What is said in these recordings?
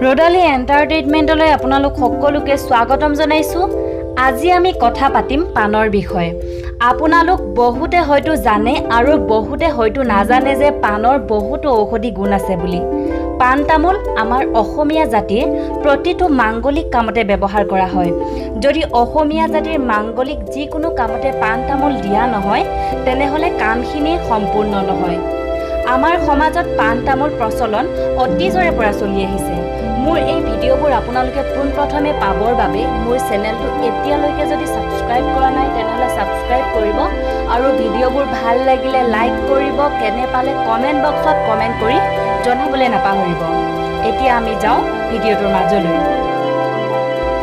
ৰ'দালি এণ্টাৰটেইনমেণ্টলৈ আপোনালোক সকলোকে স্বাগতম জনাইছোঁ। আজি আমি কথা পাতিম পাণৰ বিষয়ে। আপোনালোক বহুতে হয়তো জানে আৰু বহুতে হয়তো নাজানে যে পাণৰ বহুতো ঔষধি গুণ আছে বুলি। পাণ তামোল আমাৰ অসমীয়া জাতিৰ প্ৰতিটো মাংগলিক কামতে ব্যৱহাৰ কৰা হয়। যদি অসমীয়া জাতিৰ মাংগলিক যিকোনো কামতে পাণ তামোল দিয়া নহয়, তেনেহ'লে কামখিনি সম্পূৰ্ণ নহয়। আমাৰ সমাজত পাণ তামোল প্ৰচলন অতীজৰে পৰা চলি আহিছে। মোৰ এই ভিডিঅ'বোৰ আপোনালোকে পোনপ্ৰথমে পাবৰ বাবে মোৰ চেনেলটো এতিয়ালৈকে যদি ছাবস্ক্ৰাইব কৰা নাই, তেনেহ'লে ছাবস্ক্ৰাইব কৰিব আৰু ভিডিঅ'বোৰ ভাল লাগিলে লাইক কৰিব। কেনে পালে কমেণ্ট বক্সত কমেণ্ট কৰি জনাবলৈ নাপাহৰিব। এতিয়া আমি যাওঁ ভিডিঅ'টোৰ মাজলৈ।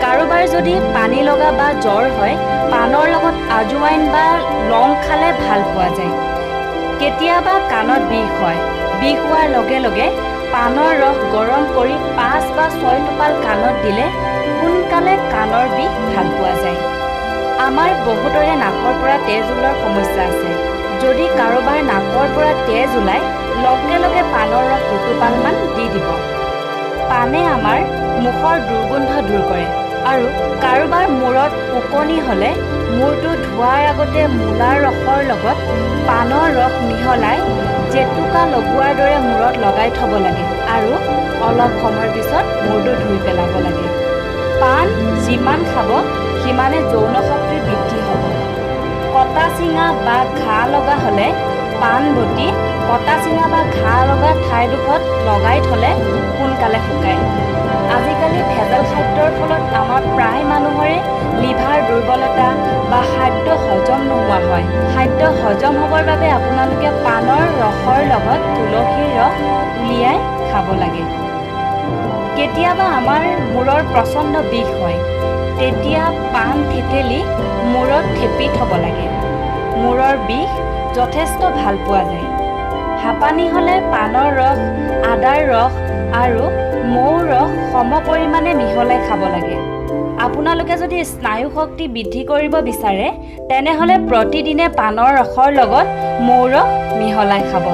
কাৰোবাৰ যদি পানী লগা বা জ্বৰ হয়, পাণৰ লগত আজোৱাইন বা লং খালে ভাল পোৱা যায়। কেতিয়াবা কাণত বিষ হয়। বিষ হোৱাৰ লগে লগে পাণৰ ৰস গৰম কৰি 5 বা 6 টোপাল কাণত দিলে সোনকালে কাণৰ বিষ ভাল পোৱা যায়। আমাৰ বহুতৰে নাকৰ পৰা তেজ ওলোৱাৰ সমস্যা আছে। যদি কাৰোবাৰ নাকৰ পৰা তেজ ওলায়, লগে লগে পাণৰ ৰস দুটোপালমান দি দিব। পাণে আমাৰ মুখৰ দুৰ্গন্ধ দূৰ কৰে। আৰু কাৰোবাৰ মূৰত ওকণি হ'লে মূৰটো ধোৱাৰ আগতে মূলাৰ ৰসৰ লগত পাণৰ ৰস মিহলাই জেতুকা লগোৱাৰ দৰে মূৰত লগাই থ'ব লাগে আৰু অলপ সময়ৰ পিছত মূৰটো ধুই পেলাব লাগে। পাণ যিমান খাব, সিমানে যৌন শক্তিৰ বৃদ্ধি হ'ব। কটা চিঙা বা ঘাঁ লগা হ'লে পাণ বটি কটা চিঙা বা ঘাঁ লগা ঠাইডোখৰত লগাই থ'লে সোনকালে শুকায়। আজিকালি ভেজাল খাদ্যৰ ফলত আমাৰ প্ৰায় মানুহৰে লিভাৰ দুৰ্বলতা বা খাদ্য হজম নোহোৱা হয়। খাদ্য হজম হ'বৰ বাবে আপোনালোকে পাণৰ ৰসৰ লগত তুলসীৰ ৰস উলিয়াই খাব লাগে। কেতিয়াবা আমাৰ মূৰৰ প্ৰচণ্ড বিষ হয়, তেতিয়া পাণ থেতেলি মূৰত থেপি থ'ব লাগে। মূৰৰ বিষ যথেষ্ট ভাল পোৱা যায়। হাঁপানি হ'লে পাণৰ ৰস, আদাৰ ৰস আৰু মৌৰ ৰস সম পৰিমাণে মিহলাই খাব লাগে। আপোনালোকে যদি স্নায়ু শক্তি বৃদ্ধি কৰিব বিচাৰে, তেনেহ'লে প্ৰতিদিনে পাণৰ ৰসৰ লগত মৌ ৰস মিহলাই খাব।